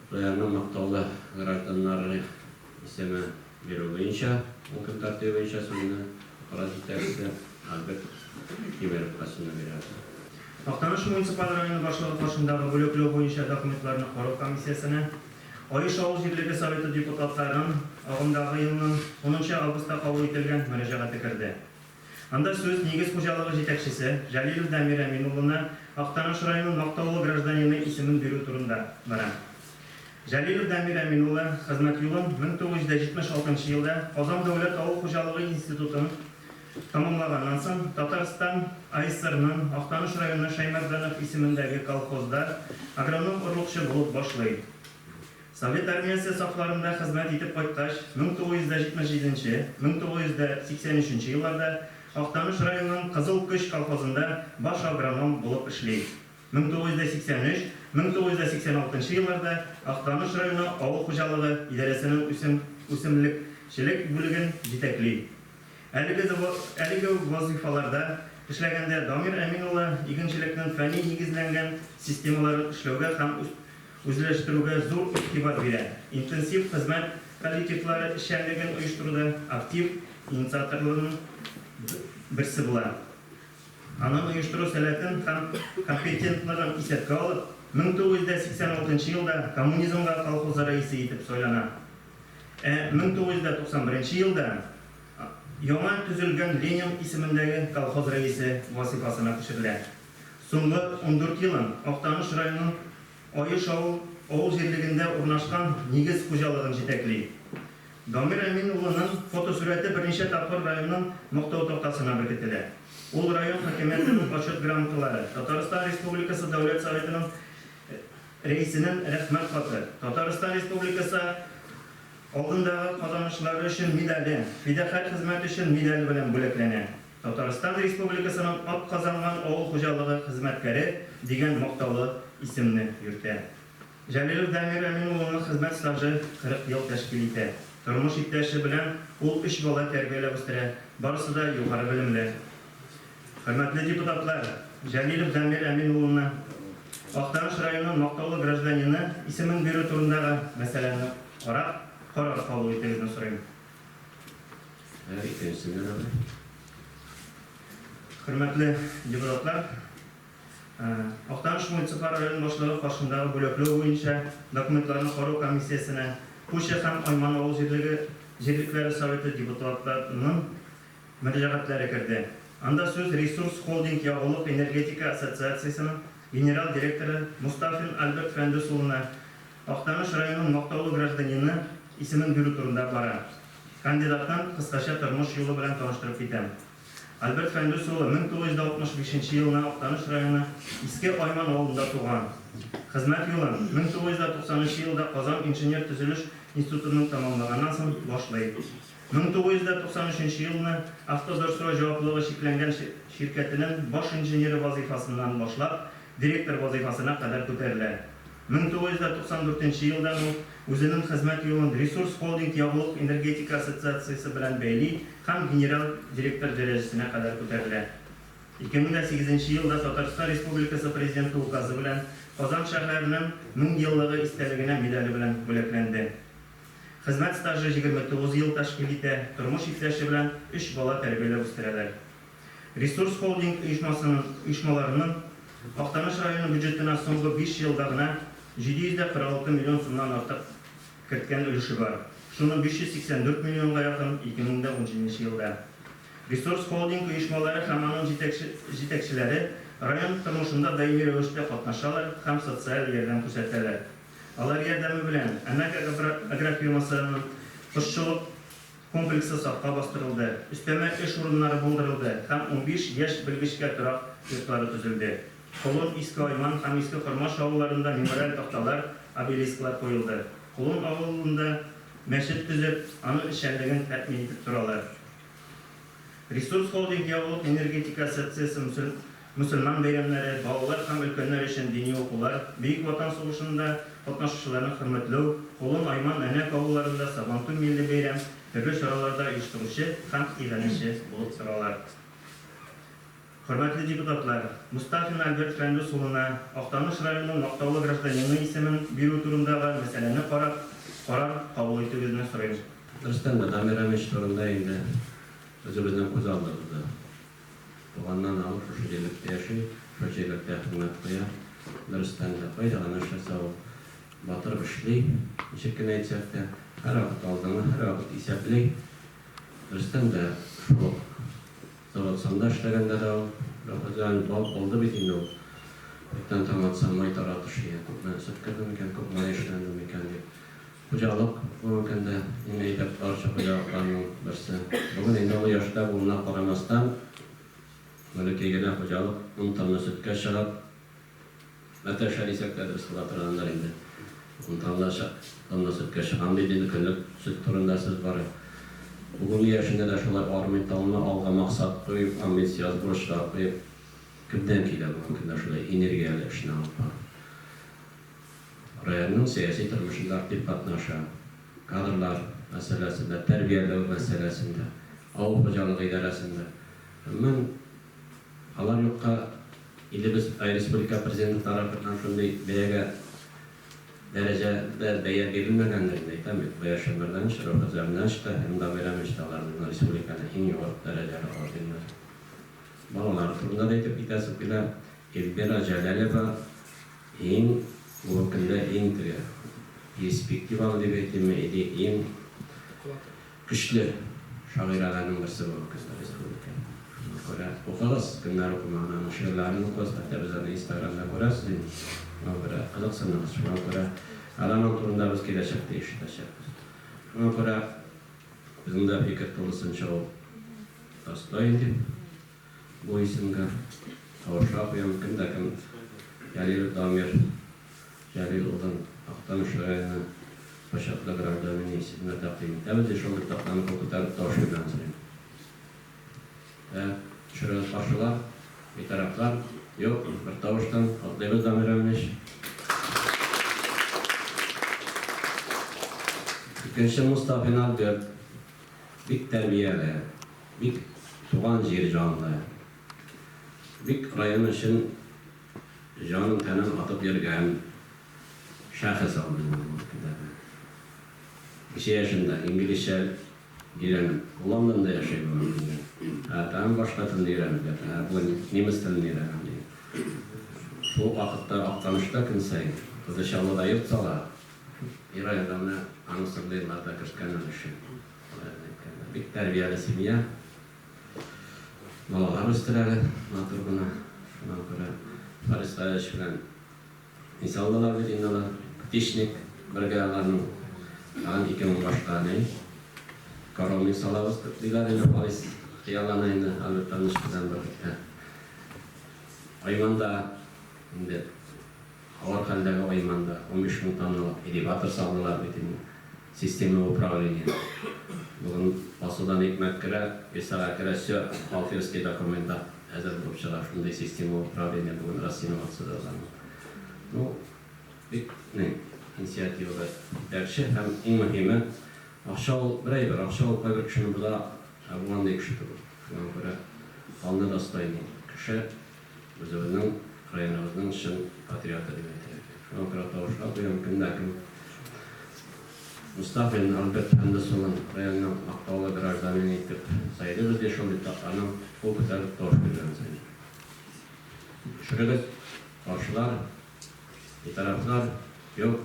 Районның мактаулы гражданнары исеме бирү буенча ун көн тәртибе буенча сүзне аппарат җитәкчесе Альберт Тимеровка сүзне бирәбез. Актаныш муниципаль районы башлыгы каршындагы бүләкләү буенча документларны карау комиссиясенә Аеш авыл җирлеге Советы депутатларының агымдагы елның унынчы августта кабул ителгән мөрәҗәгате керде. Анда сүз Нигез хуҗалыгы җитәкчесе Җәлилов Дамир Әмин улына Актаныш районының мактаулы гражданины исемен бирү турында бара. Җәлилов Дамир Әмин улы хезмәт юлын 1976 нчы елда Казан дәүләт авыл хуҗалыгы институтын тәмамлаганнан соң Татарстан АССРның Актаныш районы Шәймәрданов исемендәге колхозда агроном-орлыкчы булып башлый. Совет Армиясе сафларында хезмәт итеп кайткач, 1977 нче, 1983 нче елларда Актаныш районының Кызыл Көч колхозында баш агроном булып эшли. 1983, 1986 нчы елларда Актаныш районы авыл хуҗалыгы идарәсенең үсем үсемлекчелек бүлеген җитәкли. Әлеге әлеге вазыйфаларда эшләгәндә Дамир Әмин улы игенчелекнең фәнни нигезләнгән системаларын эшләүгә һәм үзләштерүгә зур игътибар бирә, интенсив хезмәт коллективлары эшчәнлеген оештыруда актив инициаторларның берсе була. Аның оештыру сәләтен һәм компетентлыгын исәпкә алып, 1986 нчы елда Коммунизмга колхозы рәисе итеп сайлана. Ә 1991 елда яңа төзелгән Ленин исемендәге колхоз рәисе вазыйфасына күчерелә. Соңгы 14 елын Актаныш районының Аеш авыл авыл җирлегендә урнашкан Нигез хуҗалыгын җитәкли. Дамир Әмин улының фотосурәте берничә тапкыр районның Мактау тактасына беркетелә. Ул район хакимиятенең Почет грамоталары, Татарстан Республикасы Дәүләт Советының Рәисенең Рәхмәт хаты, Татарстан Республикасы алдындагы казанышлары өчен медале, Фидакарь хезмәт өчен медале белән бүләкләнә. Татарстан Республикасының атказанган авыл хуҗалыгы хезмәткәре дигән мактаулы исемне йөртә. Җәлилов Дамир Әмин улының хезмәт стажы 40 ел тәшкил итә. Тормыш иптәше белән ул өч бала тәрбияләп үстерә, барысы да югары белемле. Хөрмәтле депутатлар, Җәлилов Дамир Әмин улына Актаныш районының мактаулы гражданины исемен бирү турындагы мәсьәләне карап, карар кабул итүегезне сорыйм. Хөрмәтле депутатлар, Актаныш муниципаль район башлыгы каршындагы бүләкләү буенча документларны карау комиссиясенә Пучы һәм Айман авыл җирлеге җирлекләре советы депутатларының мөрәҗәгатьләре керде. Анда сүз Ресурс Холдинг ягулык-энергетика ассоциациясенең генераль директоры Мостафин Альберт Фәндүс улына Актаныш районының мактаулы гражданины исемен бирү турында бара. Кандидатның кыскача тормыш юлы белән таныштырып китәм. Альберт Фәндүс улы 1965 нче елны Актаныш районы Иске Айман авылында туган. Хезмәт юлын 1990 нчы елда Казан инженер-төзелеш институтының тәмамлаганнан соң башлый. 1993 нче елны Автодорстрой җаваплылыгы чикләнгән ширкәтенең баш инженеры вазыйфасыннан башлап, директор вазыйфасына кадәр күтәрелә. 1994 нче елдан ул үзенең хезмәт юлын Ресурс Холдинг ягулык-энергетика ассоциациясе белән бәйли һәм генераль директор дәрәҗәсенә кадәр күтәрелә. 2008 нче елда Татарстан Республикасы Президенты Указы белән Казан шәһәренең 1000 еллыгы истәлегенә медале белән бүләкләнде. Хезмәт стажы 29 ел тәшкил итә, тормыш иптәше белән өч бала тәрбияләп үстерәләр. Ресурс Холдинг оешмасының оешмаларының Актаныш районы бюджетына соңгы биш елда гына 746 миллион сумнан артык керткән өлеше бар. Шуның 584 миллионга якын 2017 нче елда. Ресурс Холдинг оешмалары һәм аның җитәкче җитәкчеләре район тормышында даими рәвештә катнашалар һәм социаль ярдәм күрсәтәләр. Алар ярдәме белән Әнәк агрофирмасының кошчылык комплексы сафка бастырылды, өстәмә эш урыннары булдырылды һәм 15 яшь белгечкә торак йортлары төзелде. Колын, Иске Айман һәм Иске Кормаш авылларында мемориаль такталар, обелисклар куелды. Колын авылында мәчет төзеп, аның эшчәнлеген тәэмин итеп торалар. Ресурс Холдинг ягулык-энергетика ассоциациясе мөселман бәйрәмнәре, балалар һәм өлкәннәр өчен дини укулар, Бөек Ватан сугышында катнашучыларны хөрмәтләү, Колын, Айман, Әнәк авылларында Сабантуй милли бәйрәм, төрле чараларда оештыручы һәм иганәче булып торалар. Хөрмәтле депутатлар, Мостафин Альберт Фәндүс улына Актаныш районының мактаулы гражданины исемен бирү турындагы мәсьәләне карап, карар кабул итүегезне сорыйм. Дөрестән дә, Дамир Әмич турында инде үзебезнең күз алдыбызда. Туганнан алып шушы җирлектә яши, шушы җирлектә хезмәт куя. Дөрестән дә, кайда гына эшләсә ул батырып эшли, ничек кенә әйтсәк тә, һәрвакыт алдынгы, һәрвакыт исәпли. Дөрестән дә, шул ук заводсанда эшләгәндә дә ул Рәхәтләнеп бал алды бит инде ул. Иртән таң атса, май таратыш ия, күпме сөт керде микән, күп май эшләнде микән дип. Хуҗалык бүгенге көндә иң әйбәт барча хуҗалыкларның берсе. Бүген инде олы яшьтә булуына карамастан, бәләкәй генә хуҗалык ун тонна сөткә чыгып, Мәтрәшә дисәк тә дөрес була торгандыр инде. Ун тонна тонна сөткә чыгам бит инде, көнлек сөт турында сүз бара. Бүгенге яшендә дә шулай армый-талмый, алга максат куеп, амбициоз бурычлар куеп, кемнән килә бүгенге көндә шулай энергияле эшне алып бару? Районның сәяси тормышында актив катнаша, кадрлар мәсьәләсендә, тәрбияләү мәсьәләсендә, авыл хуҗалыгы идарәсендә. Гомумән, алар юкка илебез, республика Президенты тарафыннан шундый бәягә дәрәҗәдә бәя бирелмәгәндер инде, әйтәм бит, Гаяз Шәмәрдәнович, Рәүфәт Зәрнәш тә һәм Дамир Әмич тә алар безнең республиканы иң югары дәрәҗәле орденнар. Балалары турында да әйтеп китәсе килә. Эльмира Җәләлева иң, бүгенге көндә иң теге перспективалы дип әйтимме, или иң Көчле шагыйрәләрнең берсе булып көндә республика. Шуңа күрә укыгыз, кемнәр укымаган, аның шигырьләрен укыгыз, хәтта без аны инстаграмда күрәсез инде. Шуңа күрә кызыксыныгыз, шуңа күрә әле аның турында без киләчәктә ишетәчәкбез. Шуңа күрә безнең дә фикер тулысынча ул достоин дип бу исемгә тавышлар куям. Кем дә кем Җәлилов Дамир Җәлил улын Актаныш районы Почетлы гражданины исеменә тәкъдим итәбез, ди шул дип тактаны кул күтәреп тавыш биргән сорыйм. Ә, төшерегез каршылар, битарафлар, юк, бер тавыштан, котлыйбыз, Дамир Әминевич. Икенче Мостафин Альберт, бик тәрбияле, бик туган җир җанлы, бик район өчен Җанын-тәнен атып йөргән шәхес ул безнең өлкәдә. Кече яшендә инглизчә өйрәнеп, Лондонда яши бүгенге көндә. Ә тагын башка телне өйрәнеп ята. Ә бүген немец телен өйрәнәм ди. Шул ук вакытта Актанышта көн саен Кызыл Чаллыда йорт сала. И районда менә аның соңгы елларда керткән өлеше. Алай гына әйткәндә. Бик тәрбияле семья. Балалар үстерәләр матур гына. Шуңа күрә Фарис Гаевич белән Мисаллылар бит инде алар. Птичник бергә аларның. Тагын 2000 башка ни. Коровник салабыз дип диләр инде. Фарис хыяллана инде Альберт Таныш белән берлектә. Айманда инде Авыр хәлдәге Айманда 15 мең тонналык элеватор салдылар бит инде. Система управления. Бүген басудан икмәк керә, ИСАга керә, всё, бухгалтерский документлар әзер булып чыга. Шундый система управления бүген Росинновациядә аларның. Ну, бик ни, инициативалы җитәкче һәм иң мөһиме, акча ул бер әйбер, акча ул кайбер кешене боза, ә бу андый кеше түгел. Шуңа күрә алны достойный кеше. Үзебезнең районыбызның чын патриоты дип әйтергә кирәк. Шуңа күрә тавышка куям, кем дә кем Мостафин Альберт Фәндүс улын районның мактаулы гражданины итеп сайлыйбыз ди, шул депутатларның кул күтәреп тавыш бирүләрен сорыйм. Төшерегез, каршылар, битарафлар, юк.